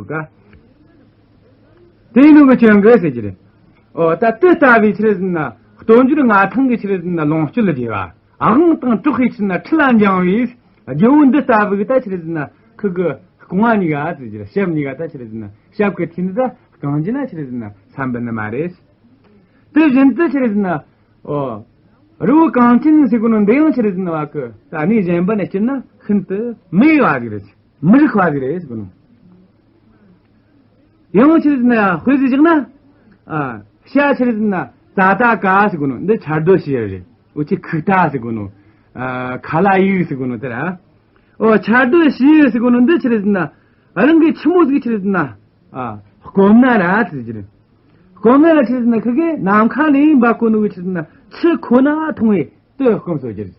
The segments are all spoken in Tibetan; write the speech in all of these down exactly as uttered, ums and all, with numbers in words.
ག་དེ་ནི་གི་ཅན་གི་ཟེར་གྱི་རེད། ཨོ་ད་དེ་ལྟ་བུའི་ཆི་རེད་ཟེར་ན་སྟོབས་འབྱོར་མངའ་ཐང་གི་ཆི་རེད་ཟེར་ན་ལོངས་སྤྱོད་ལ་རྒྱས་པ། དབང་དང་གྲོགས་ཀྱི་ཆི་རེད་ན་ཁྲི་ལ་འགྱིང་བའི་རྒྱལ་པོ་འདི་ལྟ་བུ་གི་ད་ཆི་རེད་ཟེར་ན་ཁུ་གི་རྐང་བ་གཉིས་ཀ་ཟེར་གྱི་རེད། ཞབས་གཉིས་ཀ་ད་ཆི་རེད་ཟེར་ན་ཞབས་ཀྱི་མཐིལ་འདི་ད་རྐང་གྱི་ན་ཆི་རེད་ཟེར་ན་ས་འབུད་ནི་མ་རེད། དེ་བཞིན་དུ་ཆི་རེད་ཟེར་ན། ཨོ། རི་བོ་གངས་ཅན་ཟེར་གོ་ནོ་འདི་ཡང་ཆི་རེད་ཟེར་ན་བ་གི་ད་གནས་གཞན་པ་ནས་སྤྱིར་ན་ཤིན་ཏུ་མི་གཡོ་བ་ཟིག་རེད། མི་རིག་པ་ཟིག་རེད་ཟེར་གོ་ནོ། ཡང་ཆི་རེད་ཟེར་ན་དཔེ་ཟིག་བཞག་ན། ཨ། བྱ་ཆི་རེད་ཟེར་ན་ཙ་ཏ་ཀ་ཟེར་གོ་ནོ་འདི་ཆར་སྡོད་བྱེད་རེད། འུ་ཆི་ཁུག་རྟ་ཟེར་གོ་ནོ། ཨ། ཁ་ལ་ཡུག་ཟེར་གོ་ནོ་དེ་ར། ཨོ་ཆར་སྡོད་བྱེད་ཟེར་གོ་ནོ་འདི་ཆི་རེད་ཟེར་ན་རང་གི་ཆི་མོ་ཟིག་ཆི་རེད་ཟེར་ན། ཨ། སྐོམ་ན་ར་ཟེར་གྱི་རེད། སྐོམ་ན་ར་ཆི་རེད་ཟེར་ན་ཁི་གེ་ནམ་མཁའ་ནས་འབབ་གོ་ནོ་གི་ཆི་རེད་ཟེར་ན་ཆུ་ཁོ་ན་འཐུང་བའི་དེ་སྐོམ་སོ་གྱི་རེད།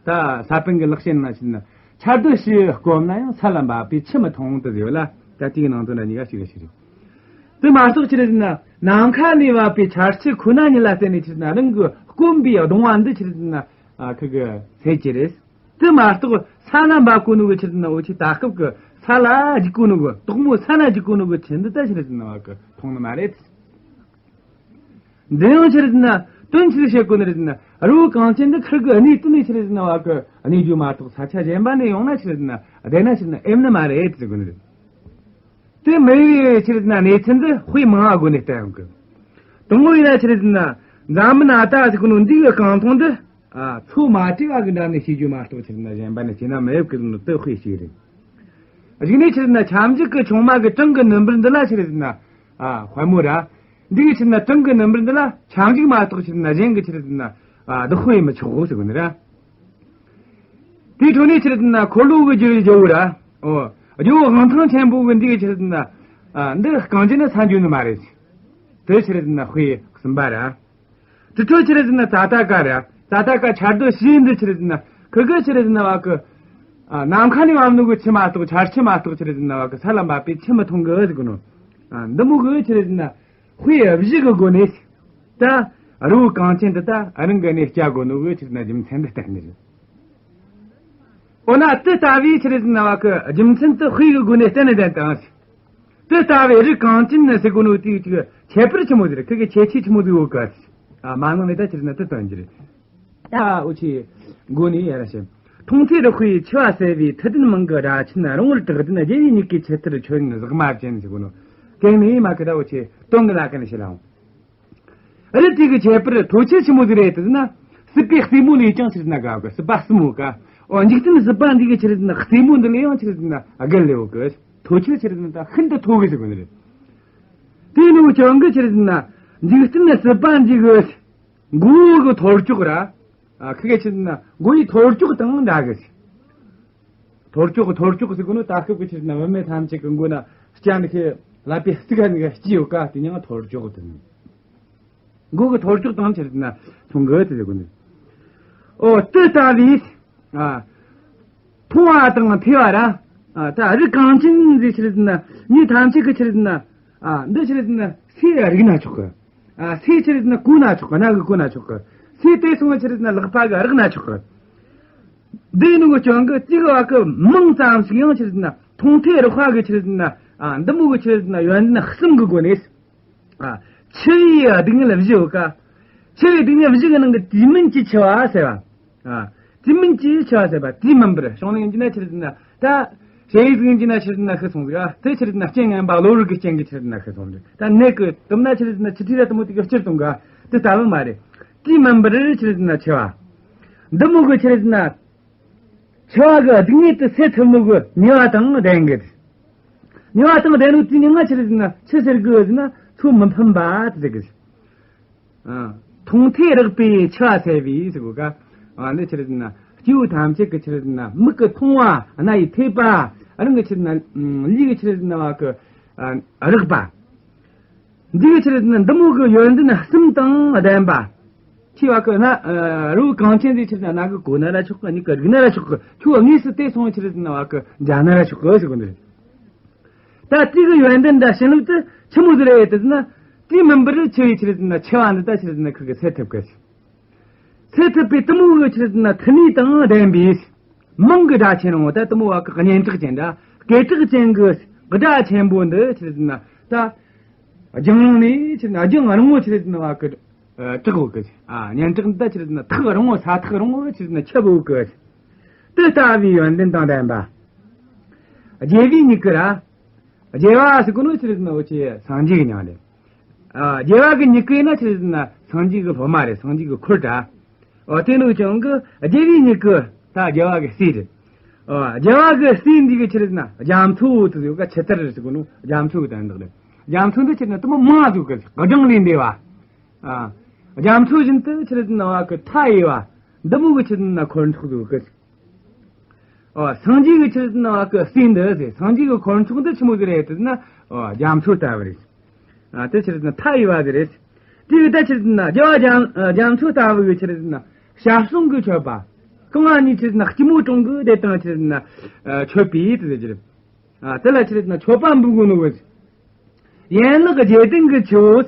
ད་ས་པཎ་གྱི་ལེགས་བཤད་ནང་ཆི་རེད་ཟེར་ན་ཆར་སྡོད་བྱེད་སྐོམ་ན་ཡང་ས་ལ་འབབ་པའི་ཆུ་མི་འཐུང་དུ་ཟེར་བ་ལ། ད་དེའི་ནང་དོན་ལ་གཉིས་ཀ་ཞིག་ལ་ཞིག་རེད། དེ་མ་གཏོགས་ཆི་རེད་ཟེར་ན་ནམ་མཁའ་ནས་འབབ་པའི་ཆར་ཆུ་ཁོ་ན་ཉིད་ལ་བརྟེན་ནས་ཆི་རེད་ཟེར་ན་རང་གི་སྐོམ་པའི་གདུང་བ་འདི་ཆི་རེད་ཟེར་ན་ཁི་གེ་སེལ་གྱི་རེད། དེ་མ་གཏོགས་ས་ན་འབབ་གོ་ནོ་གི་ཆི་རེད་ཟེར་ན་འུ་ཆི་ད་སྐབས་ཀྱི་ས་ལ་འཇིག་གོ་ནོ་གི་དོག་མོ་ས་ན་འཇིག་གོ་ནོ་གི་ཆི་འདི་ད་ཆི་རེད་ཟེར་ན་བ་གི་མཐོང་ནི་མ་རེད། འདི་ཡང་ཆི་རེད་ཟེར་ན་དོན་ཆི་ཟིག་བཤད་གོ་ནི་རེད་ཟེར་ན་རི་བོ་གངས་ཅན་འདི་ཁིར་གི་གནས་དེ་ནས་ཆི་རེད་ཟེར་ན་བ་གི་གནས་རྒྱུ་མ་གཏོགས་ས་ཆ་གཞན་པ་ནས་ཡོང་ན་ཆི་རེད་ཟེར་ན་བསྡད་ན་ཆི་རེད་ཟེར་ན་ཨེམ་ནི་མ་རེད་ཟེར་གོ་ནི་རེད། དེ་མི་ཡི་ཆི་རེད་ཟེར་ན་གནས་ཚུལ་འདི་དཔེ་མང་བ་སྒོ་ནས་བསྟན་ཡོང་གི། དང་པོ་ཡིན་ན་ཆི་རེད་ཟེར་ན་འཛམ་མི་ན་ད་ཟེར་གོ་ནོ་འདི་གི་རྐང་འཐུང་འདི། ཨ། མཚོ་མ་དྲོས་པ་གི་འགྲམ་ནས་བྱེད་རྒྱུ་མ་གཏོགས་ཆི་རེད་ན་གཞན་པ་ནས་བྱེད་ན་མེད་གི་ནོ་དེ་དཔེ་ཞིག་རེད། གཞུག་ནས་ཆི་རེད་ན་ཁྱབ་འཇུག་གི་ཆུང་མ་གི་གྲངས་ཀྱི་ནུ་འབུར་འདི་ལ་ཆི་རེད་ན། ཨ། དཔལ་མོ་ར། འདི་གི་ཆི་རེད་ན་གྲངས་ཀྱི་ནུ་འབུར་འདི་ལ་ཁྱབ་འཇུག་མ་གཏོགས་ཆི་རེད་ན་གཞན་གི་ཆི་རེད་ན། ཨ། བདག་པོ་ཡེ་མི་ཆོག་གོ་ཟེར་གོ་ནི་ར། དེའི་འཕྲོ་ནས་ཆི་རེད་ན་འཁོར་ལོ་གི་རྒྱུ་རྒྱལ་བོ་ར། ཨོ། རྒྱལ་བོ་དབང་ཐང་ཆེན་པོ་གི་འདི་གི་ཆི་རེད་ན། ཨ། འདི་རྐང་རྗེས་ན་ས་འཇུ་ནི་མ་རེད། དེ་ཆི་རེད་ན་དཔེ་གསུམ་པ་ར། དྲི་ཁྲོད་ཆི་རེད་ཟེར་ན་ཙ་ཏ་ཀ་ར། ཙ་ཏ་ཀ་ཆར་སྡོད་བྱེད་འདི་ཆི་རེད་ཟེར་ན། ཁི་གེ་ཆི་རེད་ཟེར་ན་བ་གི། ཨ། ནམ་མཁའ་ནས་བབས་ནོ་གི་ཆུ་མ་གཏོགས་ཆར་ཆུ་མ་གཏོགས་ཆི་རེད་ཟེར་ན་བ་གི་ས་ལ་འབབ་པའི་ཆུ་མི་འཐུང་གི་ཟེར་གོ་ནོ། ཨ། འདི་མོ་གི་ཆི་རེད་ཟེར་ན། དཔེ་བཞི་གི་སྒོ་ནས། ད། རི་བོ་གངས་ཅན་འདི་ད་རང་གི་གནས་སྐྱེལ་དགོས་ནོ་གི་ཆི་རེད་ན་རྒྱུ་མཚན་འདི་བསྟན་ནི་རེད། འོ་ན་དེ་ལྟ་བུའི་ཆི་རེད་ཟེར་ན་བ་གི་རྒྱུ་མཚན་དེ་དཔེ་གི་སྒོ་ནས་གཏན་ནས་བསྟན་དང་། དེ་ལྟ་བུའི་རི་གངས་ཅན་ནི་ཟེར་གོ་ནོ་དེའི་ཅིག་ཁྱད་པར་ཆི་མོ་ཟིག་རེད། ཁི་གི་ཁྱད་ཆོས་ཆི་མོ་ཟིག་ཡོད་གི། ཨ། མ་ནང་ནས་ད་ཆི་རེད་ན་དེ་སྟོན་རྒྱུ་རེད། ད་འུ་ཆི་མགོ་ནས་ཡར་བཤད། མཐོང་ཐོས་རིག་པའི་འཆི་བ་སེལ་བའི་མཐུ་ལྡན་མིང་གི་སྒྲ་ཆེན་རིང་བོར་གྲགས་ལྡན་རྒྱལ་བའི་མྱུ་གུའི་ཆུ་གཏེར་ཁྱོན་ཟག་མ་ཅན་ཟེར་གོ་ནོ། གན་ནས་མ་གི་ད་འུ་ཆི་དོན་གི་ལ་གན་ནས་བཤད་ལ་འོང་། རི་དེ་གི་ཁྱད་པར་མཐོ་ཁྱད་ཆི་མོ་ཟིག་རེད་ཟེར་ན། སྲིད་པའི་རྩེ་མོ་ལས་ཀྱང་ཆི་རེད་ན་དགའ་གི། སྲིད་པ་རྩེ་མོ་ག། འོ། འཇིག་རྟེན་སྲིད་པ་འདི་གི་ཆི་རེད་ན་རྩེ་མོ་འདི་ལས་ཡང་ཆི་རེད་ན་རྒལ་ལེ་ཡོད་གི། མཐོ་ཁྱད་ཆི་རེད་ན་ད་ཤིན་ཏུ་མཐོ་གི་ཟེར་གོ་ནི་རེད། དེ་ནི་ཀྱང་གི་ཆི་རེད་ན་འཇིག་རྟེན་སྲིད་པ་འདི་གི་མགོ་གི་ཐོར་ཅོག་ར། ཨ། ཁི་གེ་ཆི་རེད་ན་མགོ་ཡི་ཐོར་ཅོག་དང་འདྲ་གི། ཐོར་ཅོག་གི་ཐོར་ཅོག་ཟེར་གོ་ནོ་ད་སྐབས་ཀྱི་ཆི་རེད་ན་བུད་མེད་ཐམས་ཅད་ཀྱི་མགོ་ན་སྐྱ་འདི་ཁའི་ཀླད་པའི་རྩིག་ཁ་ནས་སྐྱེས་ཡོད་ཀ། དེ་ཉིད་ཐོར་ཅོག་དེ་ནི། མགོ་གི་ཐོར་ཅོག་དང་ཆི་རེད་ན་མཚུངས་གི་དེ་ཟེར་གོ་ནི། ཨོ། དེ་ལྟ་བུའི། ཨ། མཐོང་བ་དང་ཐོས་པ་ར། ཨ། ད་རི་གངས་ཅན་འདི་ཆི་རེད་ན་མྱི་ཐམས་ཅད་ཀྱི་ཆི་རེད་ན། ཨ། འདི་ཆི་རེད་ན་སོས་རིག་ན་ཆོག་གི། ཨ། སོས་ཆི་རེད་ན་གོས་ན་ཆོག་གི། རྣ་གིས་གོ་ན་ཆོག་གི། སོས་དེ་སོང་ཆི་རེད་ན་ལག་པ་གིས་རེག་ན་ཆོག་གི། འདི་ནི་གི་ཀྱང་གི་གཅིག་བ་གི་མིང་ཙམ་ཞིག་ཡང་ཆི་རེད་ན་མཐོང་ཐོས་རིག་པ་གི་ཆི་རེད་ན། ཨ། འདི་མོ་གི་ཆི་རེད་ན་ཡོན་ཏན་གསུམ་གི་སྒོ་ནས། ཨ། འཆི་བའི་སྡུག་བསྔལ་བཞི་ཡོད་ཀ། འཆི་བའི་སྡུག་བསྔལ་བཞི་གི་ནང་གི་དུས་མིན་གྱི་འཆི་བ་ཟེར་བ། ཨ། དུས་མིན་གྱི་འཆི་བ་ཟེར་བ་དུས་མིན་པར་བྱུང་ནས་ཡིན་གྱི་ན་ཆི་རེད་ན་ད། ཞེས་ཡིག་ཟིག་ཡིན་གྱི་ན་ཆི་རེད་ན་ཤི་སོང་ཟིག་ཨ། དེ་ཆི་རེད་ན་རྐྱེན་ངན་པ་གློ་བུར་གྱི་རྐྱེན་གྱིས་ཆི་རེད་ན་ཤི་སོང་ཟིག་ད་ནད་ཀྱི་དུམ་ན་ཆི་རེད་ན་འཆི་ཁྲིད་ར་དུ་མོ་དེ་གི་སྤྱིར་གཏོང་ག་དེ་ལྟ་བུ་མ་རེད། དུས་མིན་པར་ཆི་རེད་ན་འཆི་བ། འདི་མོ་གི་ཆི་རེད་ན་འཆི་བ་གི་སྡུག་བསྔལ་དེ་སེལ་ཐུབ་ནོ་གི་ནུས་པ་དང་ལྡན་གི། ནུས་པ་དང་ལྡན་ནོ་དེ་ནི་ང་ཆི་རེད་ན་ཆི་ཟེར་གི་ཟེར་ན་ཚུལ་མི་ཕམ་པ་དེ་ཟེར་གི། ཨ། མཐོང་ཐོས་རེག་པའི་འཆི་བ་སེལ་བའི་ཟེར་གོ་ཀ། ཨ། འདི་ཆི་རེད་ན་སྐྱེ་བོ་ཐམས་ཅད་ཀྱི་ཆི་རེད་ན་མིག་གིས་མཐོང་བ། རྣ་ཡིས་ཐོས་པ། རང་གི་ཆི་རེད་ན་ལུས་ཀྱིས་ཆི་རེད་ན་བ་གི། ཨ། རེག་པ། འདི་གི་ཆི་རེད་ན་འདི་མོ་གི་ཡོན་ཏན་གསུམ་དང་ལྡན་པ། ཆེ་བ་གི་ན། ཨ། རི་བོ་གངས་ཅན་ཟིག་ཆི་རེད་ན་རྣ་གིས་གོ་ན་ར་ཆོག་གི། མྱིག་གིས་རིག་ན་ར་ཆོག་གི། ཁྱོད་དངོས་སུ་དེ་སོང་ཆི་རེད་ན་བ་གི་མཇལ་ན་ར་ཆོག་གི་ཟེར་གོ་ནི་རེད། ད་དེ་གི་ཡོན་ཏན་དང་བྱིན་རླབས་དེ་ཆི་མོ་ཟིག་རེད་དེ་ཟེར་ན། དུས་མིན་པར་འཆི་བའི་ཆི་རེད་ཟེར་ན་འཆི་བ་འདི་ད་ཆི་རེད་ཟེར་ན་ཁི་གིས་སེལ་ཐུབ་གི། སེལ་ཐུབ་པའི་དེ་མོ་གི་ཆི་རེད་ཟེར་ན་མཐུ་ནུས་དང་ལྡན་པའི་མིང་གི་སྒྲ་ཆེན་རིང་བོ། ད་དེ་མོ་བ་གི་སྙན་གྲགས་ཅན་འདྲ་སྐད་གྲགས་ཅན་གི་ དགྲ་ཆེན་པོ་འདི་ཆི་རེད་ཟེར་ན་ད་རྒྱང་རིང་ནས་ཆི་རེད་ཟེར་ན་རྒྱང་རིང་བོ་ཆི་རེད་ཟེར་ན་བ་གི་ཨ་དྲག་གོ་གི། ཨ་གཉེན་དྲག་འདི་ད་ཆི་རེད་ཟེར་ན་ཐག་རིང་བོ་ས་ཐག་རིང་བོ་ཆི་རེད་ཟེར་ན་ཁྱབ་གོ་གི། དེ་ལྟ་བུའི་ཡོན་ཏན་དང་ལྡན་པ། རྒྱལ་བའི་མྱུ་གུ་ར། རྒྱལ་བ་ཟེར་གོ་ནོ་ཆི་རེད་ཟེར་ན་འུ་ཆོའི་སངས་རྒྱས་ཀྱི་མྱིང་རེད། ཨ་རྒྱལ་བ་གི་མྱུ་གུ་ཡིན་ན་ཆི་རེད་ཟེར་ན་སངས་རྒྱས་ཀྱི་སློབ་མ་རེད། སངས་རྒྱས་ཀྱི་འཁོར་འདྲ། ཨོ་དེ་ནོ་ཀྱང་གི་རྒྱལ་བའི་མྱུ་གུ་ད་རྒྱལ་བ་གི་སྲས་རེད། ཨོ་རྒྱལ་བ་གི་སྲས་འདི་གི་ཆི་རེད་ཟེར་ན་རྒྱ་མཚོ་དེ་ཡོད་ཀ་ཆུ་གཏེར་ཟེར་གོ་ནོ་རྒྱ་མཚོ་གི་དོན་དག་རེད། རྒྱ་མཚོ་འདི་ཆི་རེད་ཟེར་ན་དེ་མོ་མང་ཟིག་གི་སྒྲ་གདངས་ལས་འདས་པ། ཨ་རྒྱ་མཚོ་བཞིན་དུ་ཆི་རེད་ཟེར་ན་བ་གི་མཐའ་ཡས་པ། འདི་མོ་གི་ཆི་རེད་ཟེར་ན་འཁོར་ཚོགས་ཟིག་གི། ཨོ་སངས་རྒྱས་ཀྱི་ཆི་རེད་ཟེར་ན་བ་གི་སྲས་འདི་ཟེར། སངས་རྒྱས་ཀྱི་འཁོར་ཚོགས་འདི་ཆི་མོ་ཟིག་རེད་ཟེར་ན། ཨོ་རྒྱ་མཚོ་ལྟ་བུ་རེད། ཨ་དེ་ཆི་རེད་ཟེར་ན་མཐའ་ཡས་པ་ཟིག་རེད། དེ་གི་ད་ཆི་རེད་ཟེར་ན་རྒྱལ་བ་རྒྱ་རྒྱ་མཚོ་ལྟ་བུ་གི་ཆི་རེད་ཟེར་ན་ཞབས་ཟུང་གི་མཆོད་པ། རྐང་བ་གཉིས་ཆི་རེད་ཟེར་ན་སྐྱིལ་མོ་ཀྲུང་གིས་བསྡད་དང་ཆི་རེད་ཟེར་ན་མཆོད་པའི་དེ་ཟེར་གྱི་རེད། ཨ་དེ་ལ་ཆི་རེད་ཟེར་ན་མཆོད་པ་འབུལ་གོ་ནོ་བོ། ཡན་ལག་བརྒྱད་ལྡན་གྱི་ཆུ་བོ།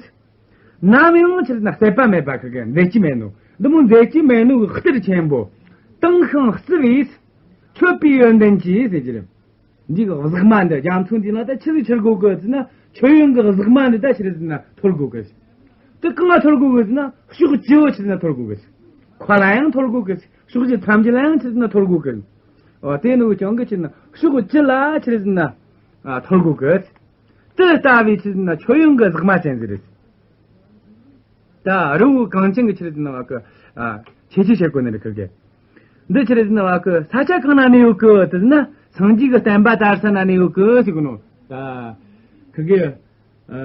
ནམ་ཡང་ཆི་རེད་ཟེར་ན་ཟད་པ་མེད་པ་གི་གི་འཛད་རྒྱུ་མེད་ནོ། འདི་མོ་འཛད་རྒྱུ་མེད་ནོ་གི་གཏེར་ཆེན་པོ། དྭངས་ཤིང་བསིལ་བས། མཆོད་པའི་ཡོན་ཏན་གྱིས་ཟེར་གྱི་རེད། འདི་གི་ཟེགས་མ་འདི་རྒྱ་མཚོ་འདི་ན་ད་ཆི་ཟིག་འཁྱིལ་དགོས་གི་ཟེར་ན་མཆོད་ཡོན་གི་ཟེགས་མ་འདི་ད་ཆི་རེད་ཟེར་ན་འཐོར་དགོས་གི། དེ་གང་ང་འཐོར་དགོས་གི་ཟེར་ན་ཕྱོགས་བཅུ་བོ་ཆི་རེད་ཟེར་ན་འཐོར་དགོས་གི། མཁའ་ལ་ཡང་འཐོར་དགོས་གི། ཕྱོགས་བཅུ་ཐམས་ཅད་ལ་ཡང་ཆི་རེད་ཟེར་ན་འཐོར་དགོས་གི། འོ་དེ་ནོ་ཀྱང་གི་ཆི་རེད་ཟེར་ན་ཕྱོགས་བཅུ་ལ་ཆི་རེད་ཟེར་ན་ཨ་འཐོར་དགོས་གི། དེ་ལྟ་བུའི་ཆི་རེད་ཟེར་ན་མཆོད་ཡོན་གི་ཟེགས་མ་ཅན་ཟིག་རེད། ད་རི་བོ་གངས་ཅན་གི་ཆི་རེད་ཟེར་ན་བ་གི་ཨ་ཁྱད་ཆོས་བཤད་གོ་ནི་རེད་ཁིར་གི། འདི་ཆི་རེད་ཟེར་ན་བ་གི་ས་ཆ་གང་ན་གནས་ཡོད་གི་དེ་ཟེར་ན་སངས་རྒྱས་ཀྱི་བསྟན་པ་དར་ས་ན་གནས་ཡོད་གི་ཟེར་གོ་ནོ། ད་ཁིར་གི་ཨ་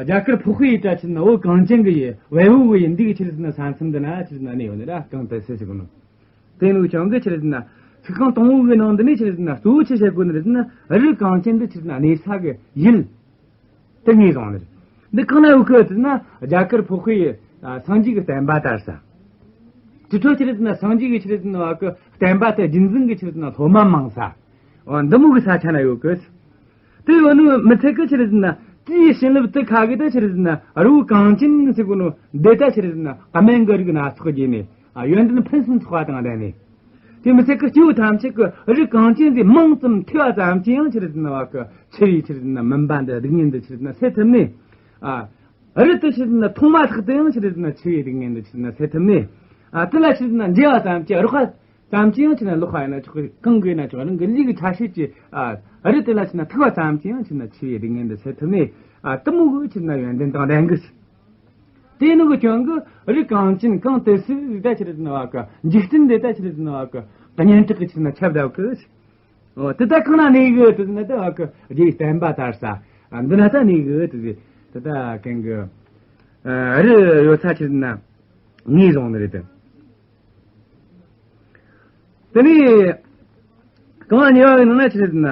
རྒྱ་གར་འཕགས་པའི་ཡུལ་ད་ཆི་རེད་ཟེར་ན་བོད་གངས་ཅན་གི་ཡུལ་བལ་པོ་གི་ཡུལ་འདི་གི་ཆི་རེད་ཟེར་ན་ས་མཚམས་འདི་ན་ཆི་རེད་ཟེར་ན་གནས་ཡོད་ནི་ར་གངས་ཏི་སེ་ཟེར་གོ་ནོ། དེ་ནོ་ཀྱང་གི་ཆི་རེད་ཟེར་ན་ཚིག་རྐང་དང་པོ་གི་ནང་འདི་ནས་ཆི་རེད་ཟེར་ན་གཙོ་བོ་ཆི་བཤད་གོ་ནི་རེད་ཟེར་ན་རི་གངས་ཅན་འདི་ཆི་རེད་ཟེར་ན་གནས་ས་གི་ཡུལ། དེ་ངོས་བཟུང་ནི་རེད། འདི་གང་ན་ཡོད་གི་ཟེར་ན་རྒྱ་གར་འཕགས་པའི་ཡུལ་སངས་རྒྱས་ཀྱི་བསྟན་པ་དར་ས། དེ་འཕྲོ་ཆི་རེད་ཟེར་ན་སངས་རྒྱས་ཀྱི་ཆི་རེད་ཟེར་ན་བ་གི་བསྟན་པ་དེ་རྒྱུན་འཛིན་གྱི་ཆི་རེད་ཟེར་ན་སློབ་མ་མང་ས། འོ་འདི་མོ་གི་ས་ཆ་ན་ཡོད་གི། དེ་ཡོད་ནི་མི་ཚད་གི་ཆི་རེད་ཟེར་ན་དེའི་བྱིན་རླབས་དེ་ཁ་གི་ད་ཆི་རེད་ཟེར་ན་རི་བོ་གངས་ཅན་ཟེར་གོ་ནོ་འདི་ད་ཆི་རེད་ཟེར་ན་ཀ་མན་གི་རིགས་སྣ་ཚོགས་རྒྱས་ནས། ཨ་ཡོན་ཏན་ཕུན་སུམ་ཚོགས་པ་དང་ལྡན་ནས། དེ་མི་ཚད་ཀྱི་སྐྱེ་བོ་ཐམས་ཅད་ཀྱི་རིགས་གངས་ཅན་དེ་མིང་ཙམ་ཐོས་པ་ཙམ་གྱིས་ཡང་ཆི་རེད་ཟེར་ན་བ་གི་འཆི་བའི་ཆི་རེད་ཟེར་ན་མུན་པ་འདི་སྡུག་བསྔལ་འདི་ཆི་རེད་ཟེར་ན་སེལ་ཐུབ་ནས། ཨ་རི་དེ་ཆི་རེད་ཟེར་ན་མཐོང་མ་ཐག་ཏུ་ཡང་ཆི་རེད་ཟེར་ན་འཆི་བའི་སྡུག་བསྔལ་འདི་ཆི་རེད་ཟེར་ན་སེལ་ཐུབ་ནས། ཨ་དེ་ལ་ཆི་རེད་ཟེར་ན་མཇལ་བ་ཙམ་གྱིས་རེག་པ་ཙམ་གྱིས་ཡང་ཆི་རེད་ཟེར་ན་ལོག་པ་ཡིན་ན་ཆོག་གི། གང་གི་ཡིན་ན་ཆོག་རང་གི་ལུས་ཀྱི་ཆ་ཤས་ཀྱིས་ཨ་རི་དེ་ལ་ཆི་རེད་ཟེར་ན་ཐུག་པ་ཙམ་གྱིས་ཡང་ཆི་རེད་ཟེར་ན་འཆི་བའི་སྡུག་བསྔལ་འདི་སེལ་ཐུབ་ནས། ཨ་དེ་མོ་གི་ཆི་རེད་ཟེར་ན་ཡོན་ཏན་དང་ལྡན་གི་ཞིག་དེ་ནི་གི་ཀྱང་གི་རི་གངས་ཅན་གངས་ཏི་སེ་ཟིག་ད་ཆི་རེད་ཟེར་ན་བ་གི་འཇིག་རྟེན་འདི་ད་ཆི་རེད་ཟེར་ན་བ་གི་སྙན་གྲགས་ཀྱི་ཆི་རེད་ཟེར་ན་ཁྱབ་བསྡད་གི། འོ་དེ་ད་གང་ན་གནས་གི་དེ་ཟེར་ན་ད་བ་གི་རྒྱལ་བའི་བསྟན་པ་དར་ས་འདི་ན་ད་གནས་གི་དེ་ཟེར། དེ་ད་གང་གི་རི་ཡོད་ས་ཆི་རེད་ཟེར་ན་ངོས་བཟུང་ནི་རེད་དེ། དེ་ནས་རྐང་བ་གཉིས་པ་གི་ནང་ན་ཆི་རེད་ཟེར་ན།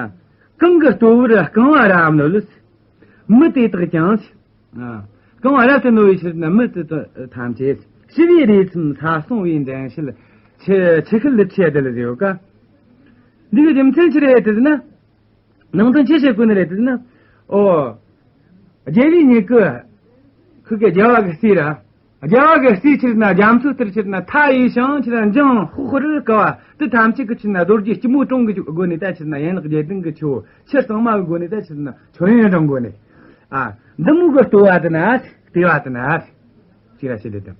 གང་གི་ལྟོ་བར་རྐང་བ་རབ་རྣོ་ལས། མི་དེ་དག་ཀྱང་། ཨ། རྐང་བ་རབ་ཏུ་རྣོ་བའི་ཆི་རེད་ཟེར་ན་མི་དེ་དག་ཐམས་ཅད། ཞི་བའི་རས་ཚིམ་ས་སྲུང་བའི་འགྲན་བྱེད་ཆུ་ཆུ་ཤེལ་ལི་ཁྲི་དེ་ལ་ཟེར་ཡོད་ཀ། འདི་གི་རྒྱུ་མཚན་ཆི་རེད་ཟེར་ན། ནང་དོན་ཆི་བཤད་དགོས་ནི་རེད་ཟེར་ན། ཨོ། རྒྱལ་བའི་མྱུ་གུ། ཁུ་གེ་རྒྱལ་བ་གི་སྲས་ར། རྒྱལ་བ་གི་སྲས་ཆི་རེད་ཟེར་ན་རྒྱ་མཚོ་ལྟར་ཆི་རེད་ཟེར་ན་མཐའ་ཡས་ཤིང་ཆི་རེད་ཟེར་ན་འཇང་ཧོ་ཧོ་རི་ཀ་བ་དེ་ཐམས་ཅད་ཀྱི་ཆི་རེད་ཟེར་ན་རྡོ་རྗེ་སྐྱིལ་མོ་ཀྲུང་གི་སྒོ་ནས་ད་ཆི་རེད་ཟེར་ན་ཡན་ལག་བརྒྱད་ལྡན་གྱི་ཆུ་བོ་ཆུ་གཙང་མ་གི་སྒོ་ནས་ད་ཆི་རེད་ཟེར་ན་མཆོད་ཡོན་རང་སྒོ་ནས། ཨ། འདི་མོ་གི་ལྟོ་བ་དེ་ན་ལྟེ་བ་དེ་ན་ཅི་ར་ཆི་རེད་དམ།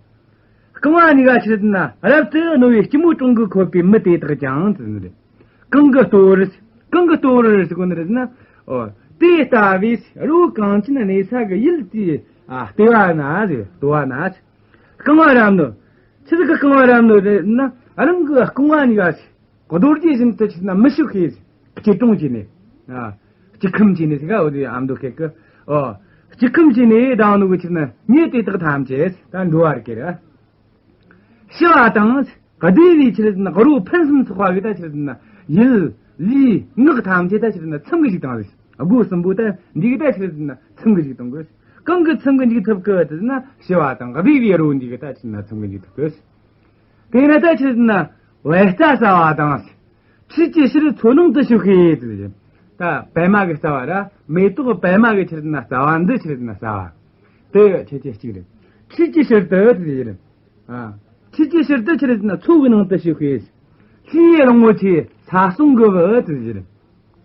རྐང་བ་གཉིས་ཀ་ཆི་རེད་ཟེར་ན་རབ་ཏུ་རྣོ་བའི་སྐྱིལ་མོ་ཀྲུང་གིས་ཁོད་པའི་མི་དེ་དག་ཀྱང་ཟེར་ནི་རེད། གང་གི་ལྟོ་བར། གང་གི་ལྟོ་བར་ཟེར་གོ་ནི་རེད་ཟེར་ན། ཨོ། དེ་ལྟ་བུའི་རི་བོ་གངས་ཅན་གནས་ས་གི་ཡུལ་དེའི་ཨ་ལྟེ་བ་ན་ཟེར། ལྟོ་བ་ན་ཟེར། རྐང་བ་རབ་རྣོ། ཆི་ཟིག་གི་རྐང་བ་རབ་རྣོ་རེད་ཟེར་ན་རང་གི་རྐང་བ་གཉིས་ཀ་ཟེར། རྡོ་རྗེ་བཞིན་དུ་ཆི་རེད་ཟེར་ན་མི་ཤིགས་ཤིག་སྐྱིལ་ཀྲུང་བྱས་ནས། ཨ། སྐྱིལ་ཁམས་བྱས་ནས་ཟེར་ག་འོ་དེ་ཨ་མདོ་སྐད་ཀྱི། ཨོ། སྐྱིལ་ཁམས་བྱས་ནས་ད་ནུ་གི་ཆི་རེད་ཟེར་ན་མྱི་དེ་དག་ཐམས་ཅད་ད་འགྲོ་བ་རིགས་ཀྱི་རེད། ཞི་བ་དང་བདེ་བའི་ཆི་རེད་ཟེར་ན་རོ་ཕུན་སུམ་ཚོགས་པ་གི་ད་ཆི་རེད་ཟེར་ན་ཡིད་ལུས་ངག་ཐམས་ཅད་ད་ཆི་རེད་ཟེར་ན་ཚིམ་གི་ཞིག་དང་ཟེར། སྒོ་གསུམ་པོ་ད་འདི་གི་ད་ཆི་རེད་ཟེར་ན་ཚིམ་གི་ཞིག་དང་གི། གང་གི་ཚིམ་གི་འཇུག་ཐུབ་གི་ཟེར་ན་ཞི་བ་དང་བདེ་བའི་རོ་འདི་གི་ད་ཆི་རེད་ཟེར་ན་ཚིམ་གི་འཇུག་ཐུབ་གི། དེ་ནས་ད་ཆི་རེད་ཟེར་ན་བལ་རྩྭ་ཟ་བ་དང་། ཁྲུས་ཀྱི་ཕྱིར་མཚོ་ནང་དུ་ཞུགས་ཤིག་ཟེར་གྱི། ད་པད་མ་གི་རྩ་བ་ར་མེ་ཏོག་པད་མ་གི་ཆི་རེད་ཟེར་ན་རྩ་བ་འདི་ཆི་རེད་ཟེར་ན་རྩ་བ། དེ་ཁྱེད་ཀྱི་གཅིག་རེད། ཁྲུས་ཀྱི་ཕྱིར་དུ་ཟེར་གྱི་རེད། ཨ། ཁྲུས་ཀྱི་ཕྱིར་དུ་ཆི་རེད་ཟེར་ན་མཚོ་གི་ནང་དུ་ཞུགས་ཤིག། ལྷའི་རོལ་མོ་ཆེ་ས་གསུང་གི་བུ་ཟེར་གྱི་རེད།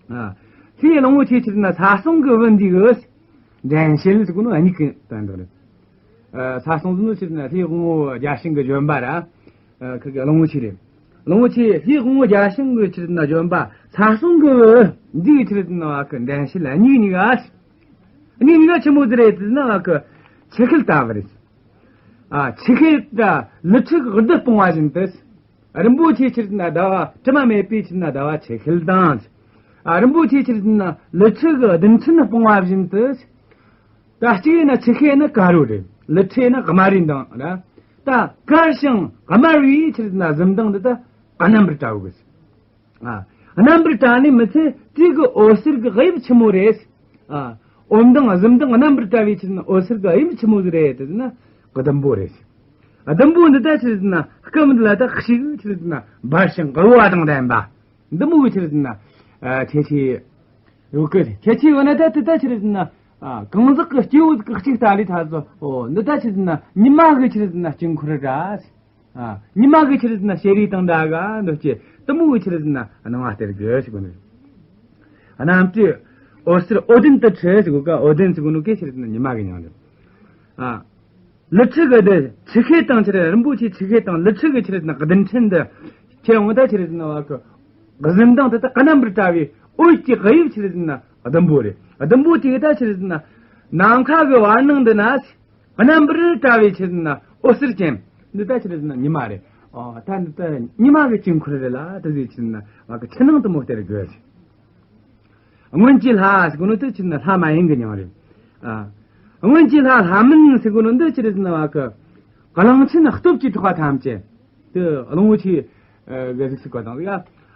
ཨ། དེའི་གླང་པོ་ཆེ་ཆི་རེད་ཟེར་ན་ས་སྲུང་གི་བུ་འདི་གི་འགྲན་བྱེད་ཟེར་གོ་ནོ་གཉིས་ཀྱི་དོན་དག་རེད། ཨ། ས་སྲུང་ཟེར་ནོ་ཆི་རེད་ཟེར་ན་ལྷའི་དབང་པོ་བརྒྱ་བྱིན་གྱི་ལྗོན་པ་ར། ཨ། ཁི་གི་གླང་པོ་ཆེ་རེད། གླང་པོ་ཆེ་ལྷའི་དབང་པོ་བརྒྱ་བྱིན་གྱི་ཆི་རེད་ཟེར་ན་ལྗོན་པ་ས་སྲུང་གི་བུ་འདི་གི་ཆི་རེད་ཟེར་ན་བ་གི་འགྲན་བྱེད་ལ་གཉིས་གཉིས་ཀ། གཉིས་གཉིས་ཀ་ཆི་མོ་ཟིག་རེད་ཟེར་ན་བ་གི་ཆུ་ཤེལ་ལྟ་བུ་རེད། ཨ། ཆུ་ཤེལ་དང་ལི་ཁྲི་གི་རྡུལ་སྤུངས་པ་བཞིན་དུ། རིན་པོ་ཆེ་ཆི་རེད་ཟེར་ན་ཟླ་བ། དྲི་མ་མེད་པའི་ཆི་རེད་ཟེར་ན་ཟླ་བ་ཆུ་ཤེལ་དང་། ཨ། རིན་པོ་ཆེ་ཆི་རེད་ཟེར་ན་ལི་ཁྲི་གི་རྡུལ་ཕྲན་སྤུངས་པ་བཞིན་དུ། ད་གཅིག་ཡིན་ན་ཆུ་ཤེལ་ནི་དཀར་པོ་རེད། ལི་ཁྲི་ནི་དམར་པོའི་མདངས་རེད། ད་དཀར་ཞིང་དམར་པོའི་ཆི་རེད་ཟེར་ན་གཟི་མདངས་འདི་ད་རྣམ་པར་བཀྲ་བོ་གི། ཨ། རྣམ་པར་བཀྲ་ནི་མི་ཚད་དེ་གི་འོད་ཟེར་གི་དབྱིབས་ཆི་མོ་རེད། ཨ། འོད་མདངས་གཟི་མདངས་རྣམ་པར་བཀྲ་བའི་ཆི་རེད་ཟེར་ན་འོད་ཟེར་གི་དབྱིབས་ཆི་མོ་ཟིག་རེད་ཟེར་ན་ཟླུམ་པོ་རེད། ཟླུམ་པོ་འདི་ད་ཆི་རེད་ཟེར་ན་སྐུ་མདུན་ལ་ད་ཤིག་ཆི་རེད་ཟེར་ན་འབར་ཞིང་གཡོ་བ་དང་ལྡན་པ། འདི་མོ་གི་ཆི་རེད་ཟེར་ན། ཨ། ཁྱད་ཆོས་ཡོད་གི། ཁྱད་ཆོས་ཡོད་ན་ད་དེ་ད་ཆི་རེད་ཟེར་ན། ཨ། གང་ཟག་གི་སྐྱེ་བོ་གི་གཅིག་ལྟ་ལས་ཐ་ཚོ། འོ། འདི་ད་ཆི་རེད་ཟེར་ན་ཉི་མ་གི་ཆི་རེད་ཟེར་ན་དཀྱིལ་འཁོར་ར། ཨ། ཉི་མ་གི་ཆི་རེད་ཟེར་ན་ཞལ་རས་དང་འདྲ་ག་འདུག་ཅེས་དེ་མོ་གི་ཆི་རེད་ཟེར་ན་སྣང་བ་སྟེར་དགོས་ཟེར་གོ་ནི། རྣམ་བཀྲའི་འོད་ཟེར་འོད་ལྡན་དུ་འཁྲི་ཟེར་གོ་ཀ། འོད་ལྡན་ཟེར་གོ་ནོ་གེ་ཆི་རེད་ཟེར་ན་ཉི་མ་གི་མྱིང་རེད། ཨ། ལི་ཁྲི་གི་འདི་ཆུ་ཤེལ་དང་ཆི་རེད། རིན་པོ་ཆེ་ཆུ་ཤེལ་དང་ལི་ཁྲི་གི་ཆི་རེད་ཟེར་ན་རྡུལ་ཕྲན་འདི་ཁྱེར་འོང་ད་ཆི་རེད་ཟེར་ན་བ་གི་གཟི་མདངས་དེ་དག་རྣམ་པར་བཀྲ་བའི་འོད་ཀྱི་དབྱིབས་ཆི་རེད་ཟེར་ན་ཟླུམ་པོ་རེད། ཟླུམ་པོ་དེ་གི་ད་ཆི་རེད་ཟེར་ན་ནམ་མཁའ་གི་བར་སྣང་འདི་ན། རྣམ་པར་བཀྲ་བའི་ཆི་རེད་ཟེར་ན་འོད་ཟེར་ཅན། འདི་ད་ཆི་རེད་ཟེར་ན་ཉི་མ་རེད། ཨོ། ད་འདི་ད་ཉི་མ་གི་དཀྱིལ་འཁོར་རེད་ལ། དེ་ཟིག་ཆི་རེད་ཟེར་ན་བ་གི་ཕྱི་ནང་དེ་མོ་སྟེར་དགོས། སྔོན་གྱི་ལྷ་ཟེར་གོ་ནོ་དེ་ཆི་རེད་ཟེར་ན་ལྷ་མ་ཡིན་གི་མྱིང་རེད། ཨ། སྔོན་གྱི་ལྷ་ལྷ་མིན་ཟེར་གོ་ནོ་འདི་ཆི་རེད་ཟེར་ན་བ་གི་གླང་ཆེན་སྟོབས་ཀྱིས་གྲགས་པ་ཐམས་ཅད། དེ་གླང་པོ་ཆེ་གི་གཟུགས་སུ་བཀོད་དང་ཡ།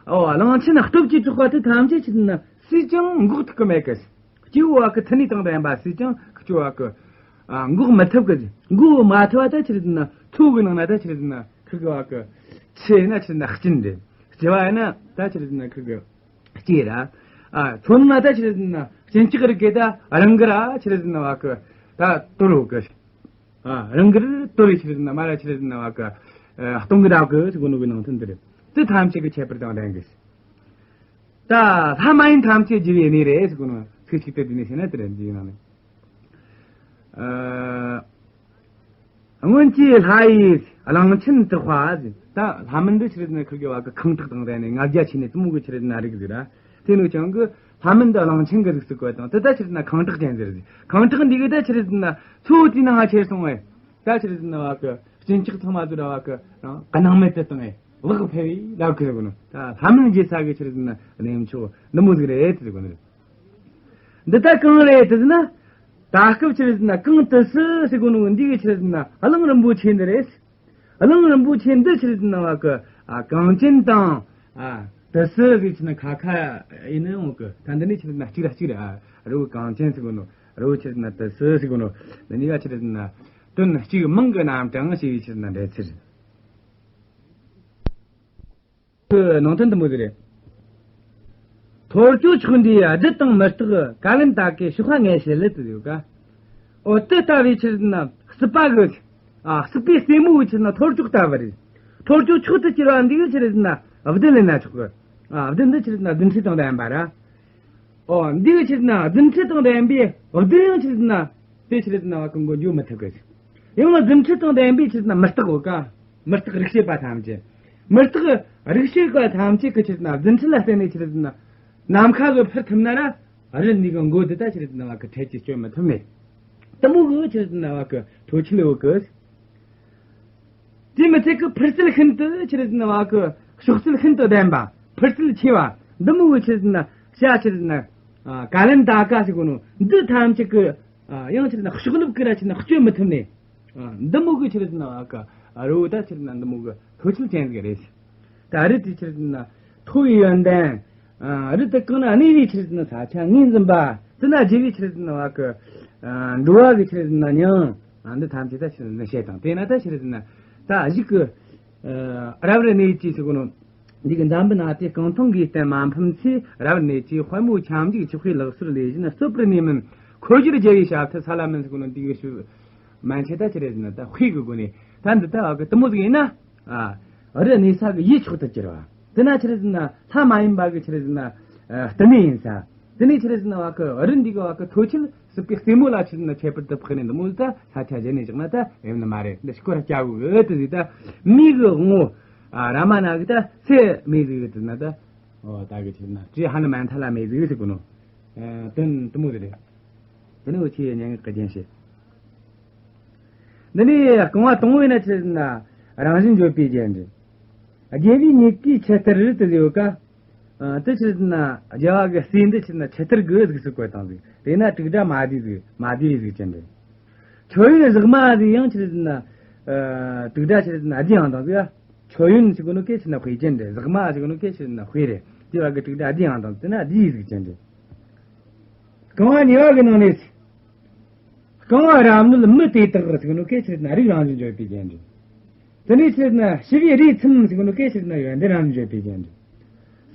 ཨོ། གླང་ཆེན་སྟོབས་ཀྱིས་གྲགས་པ་དེ་ཐམས་ཅད་ཆི་རེད་ཟེར་ན་སུས་ཀྱང་འགུག་ཐུབ་ཀྱི་མེད་གི། སྐྱེ་བོ་བ་གི་མཐུ་ནུས་དང་ལྡན་པ་སུས་ཀྱང་སྐྱེ་བོ་བ་གི། ཨ། འགུག་མི་ཐུབ་གི། འགུག་མ་ཐུབ་པ་ད་ཆི་རེད་ཟེར་ན་མཚོ་གི་ནང་ན་ད་ཆི་རེད་ཟེར་ན་ཁི་གི་བ་གི་ཆུ་ཡིན་ན་ཆི་རེད་ཟེར་ན་གཅིན་རེད། ལྕི་བ་ཡིན་ན་ད་ཆི་རེད་ཟེར་ན་ཁི་གི་ལྕེ་ར། ཨ། མཚོ་ནང་ན་ད་ཆི་རེད་ཟེར་ན་གཅིན་སྐྱག་རིགས་གི་ད་རང་གི་ར་ཆི་རེད་ཟེར་ན་བ་གི་ད་དོར་བོ་གི། ཨ། རང་གི་ར་དོར་རེ་ཆི་རེད་ཟེར་ན་མ་ར་ཆི་རེད་ཟེར་ན་བ་གི། ཨ། སྟོང་གི་ར་གི་ཟེར་གོ་ནོ་གི་ནང་དོན་འདི་རེད། དེ་ཐམས་ཅད་ཀྱི་ཁྱད་པར་དང་ལྡན་གི། ད་ལྷ་མ་ཡིན་ཐམས་ཅད་རྒྱུ་བའི་གནས་རེད་ཟེར་གོ་ནོ་ཚིག་གཅིག་ཏུ་བསྡུས་ནས་བཤད་ན་དེ་རེད། འདིའི་ནང་ནས། ཨ། སྔོན་གྱི་ལྷ་ཡིས་གླང་ཆེན་གྲགས་པ་ཟེར། ད་ལྷ་མིན་འདི་ཆི་རེད་ཟེར་ན་ཁིར་གི་བ་གི་ཁེངས་དྲེགས་དང་ལྡན་ནས་ལྔ་བརྒྱ་ཕྱེ་ནས་དེ་མོ་གི་ཆི་རེད་ཟེར་ན་རིགས་ཟིག་ར། དེ་ནོ་ཅང་གི་ལྷ་མིན་འདི་གླང་ཆེན་གི་གཟུགས་སུ་བཀོད་དང་དེ་ད་ཆི་རེད་ཟེར་ན་ཁེངས་དྲེགས་ཅན་ཟེར་ཟིག་ཁེངས་དྲེགས་འདི་གི་ད་ཆི་རེད་ཟེར་ན་མཚོ་དེའི་ནང་ང་ཁྱེར་སོང་བས། ད་ཆི་རེད་ཟེར་ན་བ་གི་གཅིན་སྐྱག་ཚང་མ་ཟིག་ར་བ་གི་རང་གི་སྣང་མེད་དུ་བཏང་བས་ལག་འཕེལ་བས་ལབ་གི་ཟེར་གོ་ནོ། ད་ལྷ་མིན་རྒྱལ་ས་གི་ཆི་རེད་ཟེར་ན་གནས་མཆོག་འདི་མོ་ཟིག་རེད་ཟེར་གོ་ནོ་རེད། འདི་ད་གང་རེད་ཟེར་ན། ད་སྐབས་ཆི་རེད་ཟེར་ན་གངས་ཏི་སེ་ཟེར་གོ་ནོ་འདི་གི་ཆི་རེད་ཟེར་ན་གླིང་རིན་པོ་ཆེ་འདི་རེད། གླིང་རིན་པོ་ཆེ་འདི་ཆི་རེད་ཟེར་ན་བ་གི། ཨ། གངས་ཅན་དང་། ཨ། ཏི་སེ་ཟེར་ཆི་ན་ཁ་ཁ་ཡིན་ནི་འོང་གི། ད་འདི་ནི་ཆི་རེད་ཟེར་ན་གཅིག་ར་གཅིག་རེད། ཨ། རི་བོ་གངས་ཅན་ཟེར་གོ་ནོ། རི་བོ་ཆི་རེད་ཟེར་ན་ཏི་སེ་ཟེར་གོ་ནོ། འདི་གཉིས་ཀ་ཆི་རེད་ཟེར་ན་དོན་གཅིག་མིང་གི་རྣམ་གྲངས་ཞེས་པའི་ཆི་རེད་ཟེར་ན་འགྲེལ་ཚུལ་རེད། ནང་དོན་དུ་མོ་ཟིག་རེད། ཐོར་ཅོག་མཆོག་འདིའི་རྡུལ་དང་མུ་སྟེགས་ཀ་ལན་ད་ཀའི་གཤོག་པ་ངས་བྱེད་ལེ་དུ་ཡོད་ཀ། འོ། དེ་ལྟ་བུའི་ཆི་རེད་ཟེར་ན་སྲིད་པ་གི། ཨ། སྲིད་པའི་རྩེ་མོ་གི་ཆི་རེད་ཟེར་ན་ཐོར་ཅོག་ལྟ་བུ་རེད། ཐོར་ཅོག་མཆོག་ཏུ་གྱུར་པ་འདི་གི་ཆི་རེད་ཟེར་ན་རྡུལ་ལེན་ན་ཆོག་གི། ཨ། རྡུལ་འདི་ཆི་རེད་ཟེར་ན་རྡུལ་ཕྲན་དང་ལྡན་པ་ར། ཨོ། འདི་གི་ཆི་རེད་ཟེར་ན་རྡུལ་ཕྲན་དང་ལྡན་པའི་རྡུལ་ཡང་ཆི་རེད་ཟེར་ན་དེ་ཆི་རེད་ཟེར་ན་བ་གི་མགོ་འཇུག་མི་ཐུབ་གི། ཡང་རྡུལ་ཕྲན་དང་ལྡན་པའི་ཆི་རེད་ཟེར་ན་མུ་སྟེགས་ཡོད་ཀ། མུ་སྟེགས་རིག་བྱེད་པ་ཐམས་ཅད། མུ་སྟེགས་རིག་བྱེད་པ་ཐམས་ཅད་ཀྱི་ཆི་རེད་ཟེར་ན་རྡུལ་ཕྲན་ལ་བརྟེན་ནས་ཆི་རེད་ཟེར་ན་ནམ་མཁའ་གི་འཕུར་ཐུབ་ན་ར། རི་གནས་གི་མགོ་འདི་ད་ཆི་རེད་ཟེར་ན་བ་གི་འཕྲལ་གྱིས་གཅོད་མི་ཐུབ་མེད། དེ་མོ་གི་ཆི་རེད་ཟེར་ན་བ་གི་མཐོ་ཁྱད་ཡོད་གི། དེ་མི་ཚད་ཀི་འཕུར་རྩལ་ཤིན་ཏུ་ཆི་རེད་ཟེར་ན་བ་གི་གཤོག་རྩལ་ཤིན་ཏུ་ལྡན་པ། འཕུར་རྩལ་ཆེ་བ། འདི་མོ་གི་ཆི་རེད་ཟེར་ན་བྱ་ཆི་རེད་ཟེར་ན། ཨ། ཀ་ལན་ད་ཀ་ཟེར་གོ་ནོ་འདི་ཐམས་ཅད་ཀི། ཨ། ཡང་ཆི་རེད་ཟེར་ན་གཤོག་རླབས་ཀི་ར་ཆི་རེད་ཟེར་ན་གཅོད་མི་ཐུབ་ནས། ཨ། འདི་མོ་གི་ཆི་རེད་ཟེར་ན་བ་གི་རི་བོ་ད་ཆི་རེད་ཟེར་ན་འདི་མོ་གི་མཐོ་ཁྱད་ཅན་ཟིག་རེད། ད་རི་དེ་ཆི་རེད་ཟེར་ན་མཐོ་བའི་ཡོན་ཏན། ཨ། རི་དེ་གང་ན་གནས་པའི་ཆི་རེད་ཟེར་ན་ས་ཆ་ངོས་འཛིན་པ། དེ་ན་རྒྱལ་བའི་ཆི་རེད་ཟེར་ན་བ་གི། ཨ། འགྲོ་བ་གི་ཆི་རེད་ཟེར་ན་མྱིང་། ཨ། འདི་ཐམས་ཅད་ད་ཆི་རེད་ཟེར་ན་བཤད་དང་། དེ་ན་ད་ཆི་རེད་ཟེར་ན་ད་གཞུག་གི། ཨ། རབ་གནས་ཀྱི་ཟེར་གོ་ནོ། འདི་གི་འཛམ་བུ་ན་སྟེ་རྐང་འཐུང་གི་རྟེན་མ་ཕམ་ཚེ། རབ་གནས་ཀྱི་དཔལ་མོ་ཁྱབ་འཇུག་ཆོག་ཤེས་ལག་སོར་ལས་བཞིན་རྩོད་པར་ནུས་མིན། འཁོར་སྒྱུར་རྒྱལ་བའི་ཞབས་མཐིལ་ས་ལ་མིན་ཟེར་གོ་ནོ། འདི་གི་ཞུ་མན་ཆད་ད་ཆི་རེད་ཟེར་ན་ད་དཔེ་གི་སྒོ་ནས་ད་འདི་ད་བ་གི་དེ་མོ་ཟིག་ཡིན་ན། ཨ། རི་གནས་ས་གི་ཡུལ་མཆོག་ཏུ་གྱུར་བ། དེ་ན་ཆི་རེད་ཟེར་ན་ལྷ་མ་ཡིན་པ་གི་ཆི་རེད་ཟེར་ན། ཨ། བསྟི་གནས་ཡིན་ས། དེ་ནས་ཆི་རེད་ཟེར་ན་བ་གི་རི་འདི་གི་བ་གི་མཐོ་ཆེན་སྲིད་པའི་རྩེ་མོ་ལ་ཆི་རེད་ན་ཁྱད་པར་དུ་འཕགས་ནས་འདི་མོ་ད་ས་ཆ་གཞན་ནས་བཞག་ན་ད་ཡོད་ནི་མ་རེད། འདི་ཤི་ཁོ་ར་སྐྱ་གུ་གི་དེ་ཟིག་ད་མི་གི་དབང་བོ་ཨ་རཱ་མ་ན་གི་ད་ཚེ་མེད་ཟིག་གི་དེ་ན་ད་ཨོ་ད་གི་ཆི་རེད་ན་བཀྲེས་ཧ་ནུ་མན་ཐ་ལ་མེད་ཟིག་གི་ཟེར་གོ་ནོ། ཨ་དོན་དུ་མོ་དེ་རེད། དེ་ནི་འུ་ཆི་ཡི་སྙན་ངག་གི་རྒྱན་བཤད། འདི་ནི་རྐང་བ་དང་པོ་ཡིན་ན་ཆི་རེད་ན་རང་བཞིན་བརྗོད་པའི་རྒྱན་རེད། རྒྱལ་བའི་མྱུ་གུའི་ཆུ་གཏེར་རི་དེ་ཡོད་ཀ། ཨ་དེ་ཆི་རེད་ན་རྒྱལ་བ་གི་སྲས་འདི་ཆི་རེད་ན་ཆུ་གཏེར་གི་ཟིག་སུ་བཀོད་བཏང་ཟིག་དེ་ན་དྲུག་སྒྲ་མ་བསྡུས་ཟིག་མ་བསྡུས་ཟིག་ཅན་རེད། མཆོད་ཡོན་ཟེགས་མ་ཟིག་ཡང་ཆི་རེད་ན་ཨ་དྲུག་སྒྲ་ཆི་རེད་ན་བསྡུས་ཡང་བཏང་ཟིག་མཆོད་ཡོན་ཟེར་གོ་ནོ་སྐད་ཆི་རེད་ན་དཔེ་ཅན་རེད། ཟེགས་མ་ཟེར་གོ་ནོ་སྐད་ཆི་རེད་ན་དཔེ་རེད། དེ་བ་གི་དྲུག་སྒྲ་བསྡུས་ཡང་བཏང་དེ་ན་བསྡུས་ཟིག་ཅན་རེད། རྐང་བ་གཉིས་པ་གི་ནང་ནས། རྐང་བ་རབ་གནོད་མི་དེ་དག་ཟེར་གོ་ནོ་སྐད་ཆི་རེད་ན་རིགས་རང་བཞིན་བརྗོད་པའི་རྒྱན་རེད། དེ་ནས་ཆི་རེད་ན་ཞི་བའི་རིས་མཚམས་ཟེར་གོ་ནོ་སྐད་ཆི་རེད་ན་ཡོན་ཏན་རང་བཞིན་བརྗོད་པའི་རྒྱན་རེད།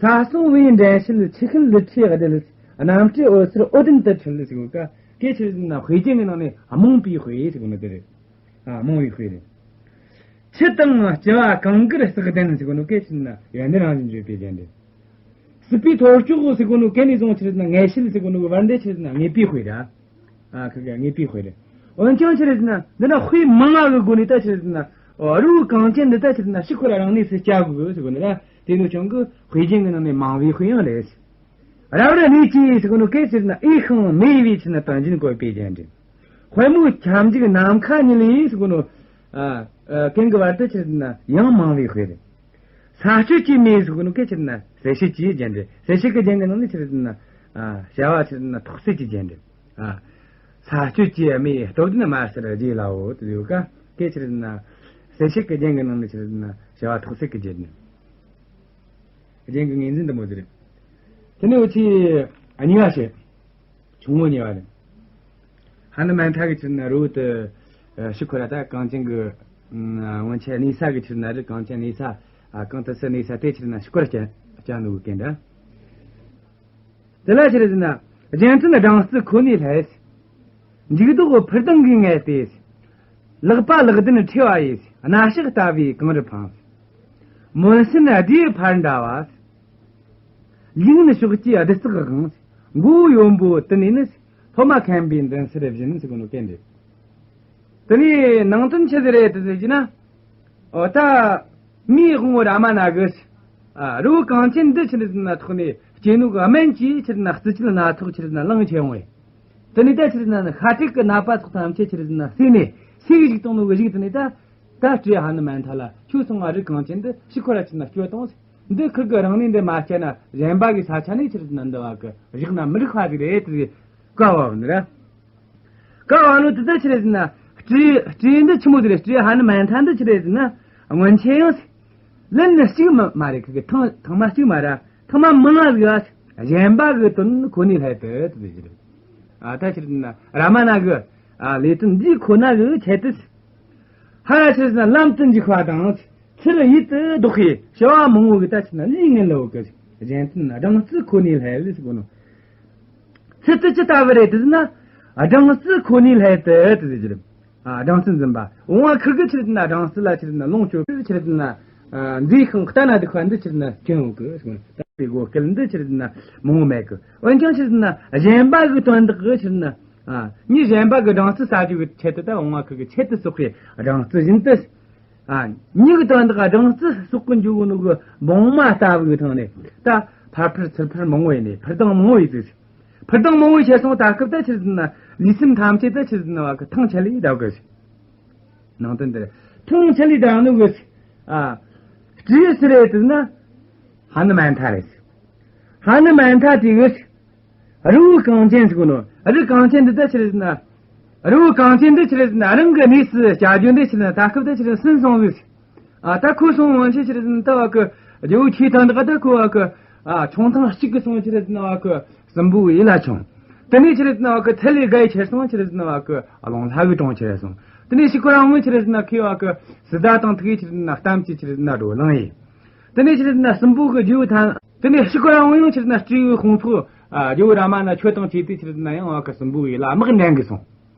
ས་སྲུང་བུའི་འགྲན་བྱེད་ཆུ་ཤེལ་ལི་ཁྲིའི་རྡུལ། གནམ་སྤྲེའུ་འོད་ཟེར་འོད་ལྡན་དུ་འཁྲིལ་ཟེར་གོ་ཀ་སྐད་ཆི་རེད་ན་དཔེ་རྒྱན་གི་ནང་ནས་རྨོངས་པའི་དཔེ་ཟེར་གོ་ནོ་དེ་རེད། ཨ་རྨོངས་པའི་དཔེ་རེད། ཆུ་དང་ལྕི་བ་གངས་དཀར་སྲེག་ལྡན་ཟེར་གོ་ནོ་སྐད་ཆི་རེད་ན་ཡོན་ཏན་རང་བཞིན་བརྗོད་པའི་རྒྱན་རེད། སྲིད་པའི་ཐོར་ཅོག་ཟེར་གོ་ནོ་གན་ནས་བཟུང་ཆི་རེད་ན་ངེས་ཤེས་ཟེར་གོ་ནོ་བར་འདི་ཆི་རེད་ན་ངེས་པའི་དཔེ་རེད། ཨ་ཁ་ཁ་ངེས་པའི་དཔེ་རེད། འོན་ཀྱང་ཆི་རེད་ན་འདི་ན་དཔེ་མང་ང་གི་སྒོ་ནས་ད་ཆི་རེད་ན་ཨོ་རི་བོ་གངས་ཅན་འདི་ད་ཆི་རེད་ན་ཤི་ཁོ་ར་རང་གནས་སུ་སྐྱ་དགོས་ཟེར་གོ་ནི་ར། དེ་ནོ་ཅང་གི་དཔེ་རྒྱན་གི་ནང་ནས་མང་བའི་དཔེ་ཡང་རེད། རབ་རི་གནས་ཀྱི་ཟེར་གོ་ནོ་སྐད་ཆི་རེད་ན་འོས་ཤིང་མི་འོས་པའི་ཆི་རེད་ན་དོན་རྒྱན་བཀོད་པའི་རྒྱན་རེད། དཔལ་མོའི་ཁྱབ་འཇུག་ནམ་མཁའ་ཉིད་ལས་ཟེར་གོ་ནོ། ཨ་ཨ་གན་གི་བར་དུ་ཆི་རེད་ན་ཡང་མང་བའི་དཔེ་རེད། ས་སྤྱོད་ཀྱི་མེ་ཟེར་གོ་ནོ་སྐད་ཆི་རེད་ན་གསལ་བྱེད་ཀྱི་རྒྱན་རེད། གསལ་བྱེད་ཀྱི་རྒྱན་གི་ནང་ནས་ཆི་རེད་ན་ཨ་བྱ་བ་ཆི་རེད་ན་ཐོག་གསལ་གྱི་རྒྱན་རེད། ཨ་ས་སྤྱོད་ཀྱི་མེ་སྟོབས་ལྡན་དམར་སེར་རྗེ་ལའོ་དེ་ཡོད་ཀ་སྐད་ཆི་རེད་ན་གསལ་བྱེད་ཀྱི་རྒྱན་གི་ནང་ནས་ཆི་རེད་ན་བྱ་བ་ཐོག་གསལ་གྱི་རྒྱན་རེད། རྒྱན་གྱི་ངོས་འཛིན་འདི་མོ་ཟེར། དེ་ནས་འུ་ཆི་གཉིས་པ་བཤད། ཆུང་ངུ་གཉིས་པ་རེད། ཧ་ནུ་མན་ཐ་གི་ཆི་རེད་ན་རི་བོ་དེ་ཤི་ཁོ་ར་ད་གངས་ཅན་གི་སྔོན་ཆད་གནས་ས་གི་ཆི་རེད་ན་རི་གངས་ཅན་གནས་ས་གངས་ཏི་སེ་གནས་ས་དེ་ཆི་རེད་ན་ཤི་ཁོ་ར་སྐྱ་སྐྱ་ནུ་གི་གན་འདྲ། དེ་ལ་ཆི་རེད་ཟེར་ན། རྒྱལ་མཚན་སྦྲང་རྩི་ཁོ་ནའི་སླད། འཇུག་ལྡོག་འཕུར་ལྡིང་གིས་ངལ་ཏེ། ལག་པ་ལག་ལྡན་ཁྲོས་པ་ཡིས། སྣ་ཞགས་ལྟ་བུའི་གངས་རི་འཕངས། མོན་སྲན་ལྡེའུ་ཕར་འདྲ་བ། ལུས་ངན་ཕྱོགས་ཀྱི་རྡུལ་བརྩེགས་དབང་། མགོ་བོ་ཡོན་པོ་དུ་ནས་ནི། སློབ་མ་མཁན་པོའི་མདུན་སར་བཞིན་ཟེར་གོ་ནོ་གན་རེད། དེ་ནས་ནང་དོན་ཆི་ཟིག་རེད་དེ་ཟེར་གྱི་ན། འོ་ད། མིའི་དབང་བོ་རཱ་མ་ན་གི། ཨ་རི་བོ་གངས་ཅན་འདི་ཆི་རེད་ཟེར་ན་ཐོག་ནས་སྐྱེས་ནོ་གི་སྨན་གྱིས་ཆི་རེད་ན་རྩི་བཅུད་སྣ་ཚོགས་ཆི་རེད་ཟེར་ན་བླངས་ཆེ་འོང་བས། དེ་ནས་ད་ཆི་རེད་ཟེར་ན་ཤ་དྲེག་གི་ནད་པ་ཚོ་ཐམས་ཅད་ཆི་རེད་ཟེར་ན་བསད་ནས་སུས་བཞུགས་བཏང་ནོ་གི་གཞུག་དེ་ནས་ད། ད་སྤྲེའུ་ཧ་ནུ་མན་ཐ་ལ་ཁྱོད་སོང་ང་རི་གངས་ཅན་འདི་ཤི་ཁོ་ར་ཆི་རེད་ན་སྐྱོ་བཏང་། འདི་ཁུར་གི་རང་གནས་འདི་མ་སྐྱེ་ན་གཞན་པ་གི་ས་ཆ་ནས་ཆི་རེད་ཟེར་ན་འདི་བ་གི་བཞག་ན་མི་འགྲིག་པ་ཟིག་རེད་དེ་བཀའ་བབ་ནི་ར། ཀ་བ་ལོ་དེ་ད་ཆི་རེད་ཟེར་ན། སྤྲེའུ་སྤྲེའུ་འདི་ཆི་མོ་དེ་རེད། སྤྲེའུ་ཧ་ནུ་མན་ཐ་འདི་ཆི་རེད་ཟེར་ན། སྔོན་ཆད་ཡང་། ལན་ནི་གཅིག་མ་མ་རེད་ཁི་གི་ཐེངས་ཐེངས་མ་གཅིག་མ་ར། ཐེངས་མ་མང་ང་ཟིག་ག་གཞན་པ་གི་དོན་ཁོ་ནའི་སླད་དུ་དེ་ཟེར་གྱི་རེད། ཨ་ད་ཆི་རེད་ཟེར་ན་རཱ་མ་ན་གི། ཨ་ལས་དོན་འདི་ཁོ་ན་གི་ཆེད་དུ། ཧ་ར་ཆི་རེད་ཟེར་ན་ལམ་དུ་འཇུག་པ་དང་། ཚུར་ཡིད་དུ་ལྡོག་པའི་བྱ་བ་མང་བོ་གི་ད་ཆི་རེད་ན་ལུས་ངན་ལ་འོ་གི། གཞན་དོན་སྦྲང་རྩི་ཁོ་ནའི་སླད་ཟེར་གོ་ནོ། ཚུལ་དེ་ཅི་ལྟ་བུ་རེད་དེ་ཟེར་ན། སྦྲང་རྩི་ཁོ་ནའི་སླད་དུ་དེ་ཟེར་གྱི་རེད། ཨ་སྦྲང་རྩི་འཛིན་པ། འོང་བ་ཁུར་གི་ཆི་རེད་ཟེར་ན་སྦྲང་རྩི་ལ་ཆི་རེད་ཟེར་ན་ལོངས་སྤྱོད་པའི་ཆི་རེད་ཟེར་ན། ཨ་མཛེས་ཤིང་ལྟ་ན་སྡུག་པ་འདི་ཆི་རེད་ཟེར་ན་སྐྱོན་ཡོད་གི། ད་དེ་གོ་སྐལ་འདི་ཆི་རེད་ཟེར་ན་མང་བོ་མེད་གི། འོན་ཀྱང་ཆི་རེད་ཟེར་ན་གཞན་པ་གི་དོན་དག་གི་ཆི་རེད་ཟེར་ན། ཨ་མི་གཞན་པ་གི་སྦྲང་རྩི་ཟ་རྒྱུ་གི་ཆེད་དུ་ད་འོང་བ་ཁུར་གི་ཆེད་དུ་གསོག་པའི་སྦྲང་རྩི་བཞིན་དུ། ཨ། མྱི་གི་དོན་དག་སྦྲང་རྩི་གསོག་གི་འཇུག་གི་ནོ་གི་བོང་མ་ལྟ་བུའི་ཐང་ནས་ད་ཕར་འཕུར་ཚུར་འཕུར་མང་བོ་ཡིན་ནས་འཕུར་ལྡིང་མང་བོ་ཡིན་ཟིག་འཕུར་ལྡིང་མང་བོ་བྱས་སོང་ད་སྐབས་ད་ཆི་རེད་ཟེར་ན་ལུས་སེམས་ཐམས་ཅད་ད་ཆི་རེད་ཟེར་ན་བ་གི་ཐང་ཆད་ལས་བསྡད་གི། ནང་དོན་འདིར་ཐང་ཆད་ལས་བསྡད་ནོ་གི། ཨ། སྤྲེའུ་སུ་རེད་ཟེར་ན་ཧ་ནུ་མན་ཐ་རེད། ཧ་ནུ་མན་ཐ་དེ་གི། རི་བོ་གངས་ཅན་ཟེར་གོ་ནོ། རི་གངས་ཅན་འདི་ད་ཆི་རེད་ཟེར་ན། རི་བོ་གངས་ཅན་འདི་ཆི་རེད་ཟེར་ན་རང་གི་གནས་སུ་བྱ་རྒྱུ་འདི་ཆི་རེད་ཟེར་ན་ད་སྐབས་ད་ཆི་རེད་ཟེར་ན་སོང་ཟིག་ཨ་ད་ཁོ་སོང་བ་ཆི་ཆི་རེད་ཟེར་ན་ད་བ་གི་རྒྱལ་བོ་ཆོས་དང་འདི་ག་ད་ཁོ་བ་གི་ཨ་ཆུང་ཐང་གཅིག་གི་སོང་ཆི་རེད་ཟེར་ན་བ་གི་སྲིན་པོ་ཡིད་ལ་ཆུང་། དེ་ནས་ཆི་རེད་ཟེར་ན་བ་གི་ཚེ་ལས་བརྒལ་ཁྱེར་སོང་ཆི་རེད་ཟེར་ན་བ་གི་ཨ་ལོང་ལྷ་གི་གྲོང་ཁྱེར་སོང་། དེ་ནས་ཤི་ཁོ་རང་ངོ་ཆི་རེད་ཟེར་ན་ཁོས་བ་གི་སི་ཏཱ་དང་ཐུག་གི་ཆི་རེད་ཟེར་ན་གཏམ་གྱི་ཆི་རེད་ཟེར་ན་བགྲོ་གླེང་ཡིན། དེ་ནས་ཆི་རེད་ཟེར་ན་སྲིན་པོ་གི་རྒྱུ་ཐང་། དེ་ནས་ཤི་ཁོ་རང་ངོ་ཡང་ཆི་རེད་ཟེར་ན་སྤྲེའུའི་དཔུང་ཚོགས་ཨ་རྒྱལ་བོ་རཱ་མ་ན་ཁྱོད་དང་བཅས་ཏེ་ཆི་རེད་ཟེར་ན་ཡང་བ་གི་སྲིན་པོ་ཡིད་ལ་དམག་འདྲེན་གི་སོང་།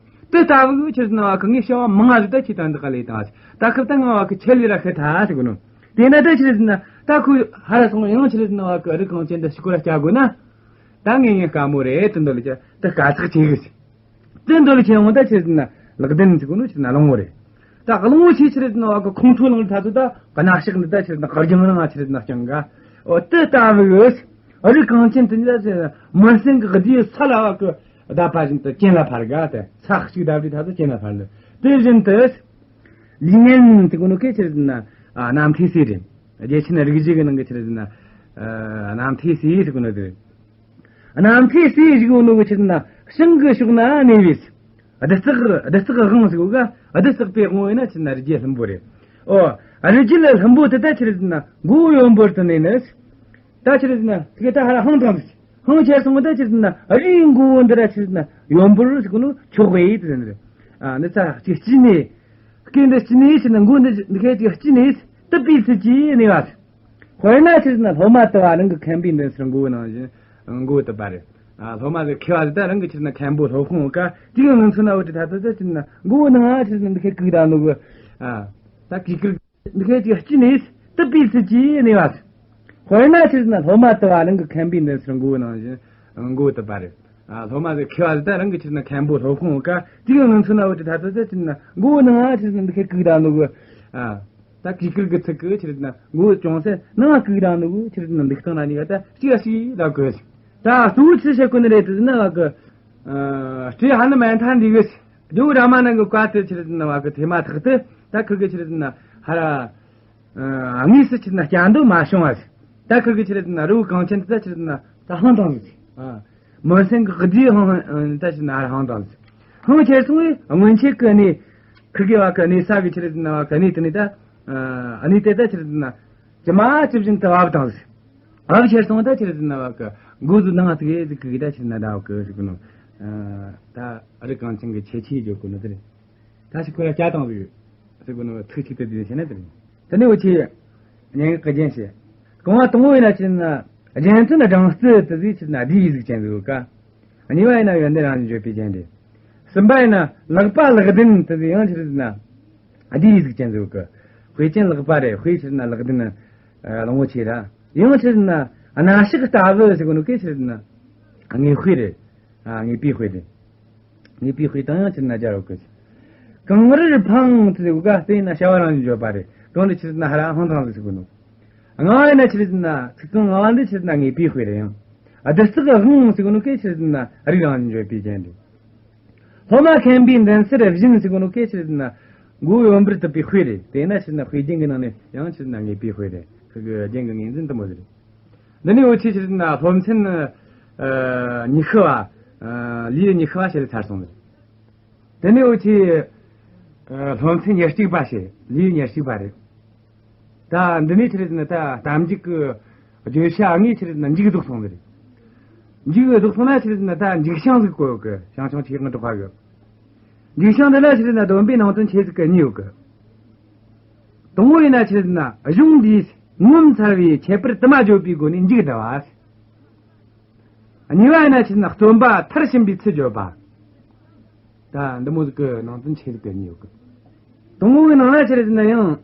དེ་ལྟ་བུ་ཆི་རེད་ཟེར་ན་བ་གི་ངས་བྱ་བ་མང་ང་ཟིག་ད་ཁྱེད་དང་འདི་ག་ལས་དང་ད་སྐབས་ད་ང་བ་གི་ཆེད་ལས་ར་ཤི་ཐལ་ཟེར་གོ་ནོ། དེ་ན་ད་ཆི་རེད་ཟེར་ན་ད་ཁོས་ཧ་ར་སོང་ཡང་ཆི་རེད་ཟེར་ན་བ་གི་རི་གངས་ཅན་འདི་ཤི་ཁོ་ར་སྐྱ་དགོས་ན། ད་ངེས་ངེས་དཀའ་མོ་རེད། དེ་འདོད་ལ་ཅི་ད་དཀའ་ཚེགས་ཆེ་གི་ཟེར། དེ་འདོད་ལ་ཆེ་འོང་ད་ཆི་ཟེར་ན་ལག་ལྡན་ཟེར་གོ་ནོ་ཆི་ཟེར་ན་གླང་བོ་རེད། ད་གླང་བོ་ཆེ་ཆི་རེད་ཟེར་ན་བ་གི་ཁོང་ཁྲོ་ལངས་ད་ཚོ་ད་གནའ་ཤག་འདི་ད་ཆི་རེད་ན་རྒྱང་རིང་ང་ཆི་རེད་ན་རྐྱང་ག་འོ་དེ་ལྟ་བུ་གི་རི་གངས་ཅན་དེ་ཉིད་ད་ཆི་མུན་སེལ་གི་རྡུལ་ས་ལ་བ་གི་བརྡབས་པ་བཞིན་དུ་གྱེན་ལ་འཕར་ག་དེ་ཚེག་གཅིག་བརྡབས་རི་ད་ཚོ་གྱེན་ལ་འཕར་ལ། དེ་བཞིན་དུ་ལུས་ངན་ཟེར་གོ་ནོ་གི་ཆི་རེད་ཟེར་ན་ཨ་རྣམ་ཐོས་སྲས་རེད། རྒྱལ་ཆེན་རིགས་བཞི་གི་ནང་གི་ཆི་རེད་ཟེར་ན་ཨ་རྣམ་ཐོས་སྲས་ཟེར་གོ་ནོ་དེ་རེད། རྣམ་ཐོས་སྲས་ཟེར་གོ་ནོ་གི་ཆི་རེད་ན་བྱང་གི་ཕྱོགས་ན་གནས་པའི་རྡུལ་བརྩེགས་རྡུལ་བརྩེགས་དབང་ཟེར་གོ་ག་རྡུལ་བརྩེགས་པའི་དབང་ཡིན་ན་ཆི་རེད་ན་རི་རྒྱལ་ལྷུན་པོ་རེད། ཨོ་རི་རྒྱལ་ལྷུན་པོ་དེ་ད་ཆི་རེད་ཟེར་ན་མགོ་བོ་ཡོན་པོར་དུ་གནས་ནས། ད་ཆི་རེད་ཟེར་ན་དེ་ག་ད་ཧ་ར་ཧང་དང་ཟིག་ཧང་ཆེར་སོང་བ་ད་ཆི་རེད་ཟེར་ན་རིའི་མགོ་བོ་འདི་ར་ཆི་རེད་ཟེར་ན་ཡོན་པོར་ཟེར་གོ་ནོ་ཆོག་གི་ཡིན་ཟེར་ནི་རེད། ཨ་འདི་ཚ་གཅིག་སྐྱིད་ནས། སྐད་འདི་སྐྱིད་ནས་ཆི་རེད་ན་མགོ་འདི་འདི་གས་ཅིག་སྐྱིད་ནས་དུད་པའི་ཚུལ་གྱིས་གནས་པ་ཟེར། དཔེར་ན་ཆི་རེད་ཟེར་ན་སློབ་མ་དུ་བ་རང་གི་མཁན་པོའི་མདུན་སར་མགོ་བོ་ནང་བཞིན་མགོ་བོ་དུད་པ་རེད། ཨ་སློབ་མ་ཟིག་མཁས་པ་ཟིག་ད་རང་གི་ཆི་རེད་ན་མཁན་པོ་སློབ་དཔོན་ག་དེ་གི་ངང་ཚུལ་ན་འོ་དེ་ད་ད་ད་ཆི་རེད་ན་མགོ་བོ་ནང་ཆི་རེད་ན་འདི་གས་གུག་ད་ནོ་གི་ཨ་ད་གུག་གི་འདི་གས་ཀྱི་སྐྱིད་ནས་དུད་པའི་ཚུལ་གྱིས་གནས་པ་ཟེར། དཔེར་ན་ཆི་རེད་ན་སློབ་མ་དུ་བ་རང་གི་མཁན་པོའི་མདུན་སར་མགོ་བོ་ནང་བཞིན་མགོ་བོ་དུད་པ་རེད། ཨ་སློབ་མ་ཟིག་མཁས་པ་ཟིག་ད་རང་གི་ཆི་རེད་ན་མཁན་པོ་སློབ་དཔོན་ག་དེ་གི་ངང་ཚུལ་ན་འོ་དེ་ད་ད་ད་ཆི་རེད་ན་མགོ་བོ་ནང་ཆི་རེད་ན་འདི་གས་གུག་ད་ནོ་གི་ཨ་ད་གུག་གུག་གི་ཚུལ་གི་ཆི་རེད་ན་མགོ་བོ་ཅུང་ཟད་ནང་གུག་ད་ནོ་གི་ཆི་རེད་ན་འདུག་སྟངས་ན་གཉིས་ཀ་ད་གཅིག་ག་གཅིག་ལ་གོས་ཟེར། ད་གཙོ་བོ་ཆི་བཤད་གོ་ནི་རེད་ཟེར་ན་བ་གི་ཨ་སྤྲེའུ་ཧ་ནུ་མན་ཐ་འདི་གིས་ཇོ་བོ་རཱ་མ་ན་གི་བཀའ་དེ་ཆི་རེད་ཟེར་ན་བ་གི་དེ་མ་ཐག་ཏུ་ད་ཁུ་གི་ཆི་རེད་ཟེར་ན་ཧ་ར་ཨ་དངོས་སུ་ཆི་རེད་ན་སྐྱེ་འདོད་མ་བྱུང་བ་ཟེར། ད་ཁུ་གི་ཆི་རེད་ཟེར་ན་རི་བོ་གངས་ཅན་དེ་ད་ཆི་རེད་ཟེར་ན་ད་ལྷུང་བཏང་ཟིག་ཨ་མུན་སེལ་གི་རྡུལ་ལྷུང་ད་ཆི་རེད་ན་ཧ་ར་ལྷུང་བཏང་ཟིག་ལྷུང་ཁྱེར་སོང་བས་སྔོན་ཆད་ཀྱི་གནས་ཁུ་གི་བ་གི་གནས་ས་གི་ཆི་རེད་ཟེར་ན་བ་གི་གནས་དེ་ནས་ད་ཨ་གནས་དེ་ད་ཆི་རེད་ཟེར་ན་ཇི་མ་ཇི་བཞིན་དུ་བབས་བཏང་ཟིག་བབས་ཁྱེར་སོང་ད་ཆི་རེད་ཟེར་ན་བ་གི་མགོ་ཟུ་ནང་དེ་གི་ཟིག་གི་ད་ཆི་རེད་ན་ད་བ་གི་ཟིག་གི་ནོ། ཨ་ད་རི་གངས་ཅན་གི་ཁྱད་ཆོས་བརྗོད་གོ་ནོ་དེ་རེད། ད་ཞིག་ཁོ་ལ་སྐྱ་བཏང་ཟིག་ཟེར་གོ་ནོ་ཐུག་ཅིག་ཏུ་བསྡུས་ནས་བཤད་ན་དེ་རེད། དེ་ནས་འུ་ཆེ་སྙན་ངག་གི་རྒྱན་བཤད། རྐང་བ་དང་པོ་ཡིན་ན་ཆི་རེད་ན་རྒྱན་ཚུལ་སྦྲང་རྩི་དེ་ཟིག་ཆི་རེད་ན་བསྡུས་ཡི་གཟུགས་ཅན་ཟིག་ཡོད་ཀ། གཉིས་པ་ཡིན་ན་ཡོན་ཏན་རང་བཞིན་བརྗོད་པའི་རྒྱན་རེད། གསུམ་པ་ཡིན་ན་ལག་པ་ལག་ལྡན་དེ་ཟིག་ཡང་ཆི་རེད་ན་བསྡུས་ཡི་གཟུགས་ཅན་ཟིག་ཡོད་ཀ། དཔེ་ཅན་ལག་པ་རེད། དཔེ་ཆི་རེད་ན་ལག་ལྡན་ཨ་གླང་བོ་ཆེ་ར། ཡང་ཆི་རེད་ན་སྣ་ཞགས་ལྟ་བུ་ཟེར་གོ་ནོ་གི་ཆི་རེད་ན་དངོས་དཔེ་རེད། ཨ་དངོས་པོའི་དཔེ་རེད། དངོས་པོའི་དཔེ་དང་ཡང་ཆི་རེད་ན་སྦྱར་ཡོད་གི། གངས་རིར་འཕངས་ཟེར་གོ་ག་དེ་ཡིན་ན་བྱ་བ་རང་བཞིན་བརྗོད་པ་རེད། གངས་རི་ཆི་རེད་ན་ཧ་ར་འཕངས་བཏང་ཟེར་གོ་ནོ། ལྔ་བ་ཡིན་ན་ཆི་རེད་ཟེར་ན་ཚིག་རྐང་ལྔ་བ་འདི་ཆི་རེད་ན་དངོས་པོའི་དཔེ་རེད། ཡང་རྡུལ་བརྩེགས་དབང་ཟེར་གོ་ནོ་གི་ཆི་རེད་ཟེར་ན་རིགས་རང་བཞིན་བརྗོད་པའི་རྒྱན་རེད། སློབ་མ་མཁན་པོའི་མདུན་སར་བཞིན་ཟེར་གོ་ནོ་གི་ཆི་རེད་ཟེར་ན་མགོ་ཡོན་པོར་དུད་པའི་དཔེ་རེད། དེས་ན་ཆི་རེད་ན་དཔེ་རྒྱན་གྱི་ནང་ནས་ཡང་ཆི་རེད་ན་དངོས་པོའི་དཔེ་རེད། ཁུ་གི་རྒྱན་གྱི་ངོས་འཛིན་དུ་མོ་ཟེར། འདི་ནས་འུ་ཆེ་ཆི་རེད་ཟེར་ན་སློབ་ཚན་ཨ་ཉི་ཤུ་བ། ཨ་ལེའུ་ཉི་ཤུ་བ་བཤད་ཚར་སོང་ཟེར། དེ་ནས་འུ་ཆེ་ཨ་སློབ་ཚན་ཉེར་གཅིག་པ་བཤད། ལེའུ་ཉེར་གཅིག་པ་རེད། ད་འདི་ནས་ཆི་རེད་ཟེར་ན་ད་གཏམ་རྒྱུད་ཀྱི་བརྗོད་བྱ་དངོས་ཆི་རེད་ཟེར་ན་མཇུག་རྫོགས་སོང་ཟེར། མཇུག་རྫོགས་སོང་ན་ཆི་རེད་ཟེར་ན་ད་མཇུག་བྱང་ཟིག་བཀོད་ཡོད་གི། ཞང་ཞུང་ཆོས་དབང་གྲགས་པ་གི། མཇུག་བྱང་འདི་ལ་ཆི་རེད་ཟེར་ན་སྡོམ་པའི་ནང་དོན་ཆེ་ཟིག་གི་གཉིས་ཡོད་གི། དང་པོ་ཡིན་ན་ཆི་རེད་ཟེར་ན་གཞུང་འདིས་ངོ་མཚར་བའི་ཁྱད་པར་དུ་མ་བརྗོད་པའི་སྒོ་ནས་མཇུག་བསྡུ་བ། གཉིས་པ་ཡིན་ན་ཆི་རེད་ཟེར་ན་རྩོམ་པ་མཐར་ཕྱིན་པའི་ཚུལ་བརྗོད་པ། ད་འདི་མོ་ཟིག་གི་ནང་དོན་ཆེ་ཟིག་གི་གཉིས་ཡོད་གི། དང་པོ་གི་ནང་ན་ཆི་རེད་ཟེར་ན་ཡང་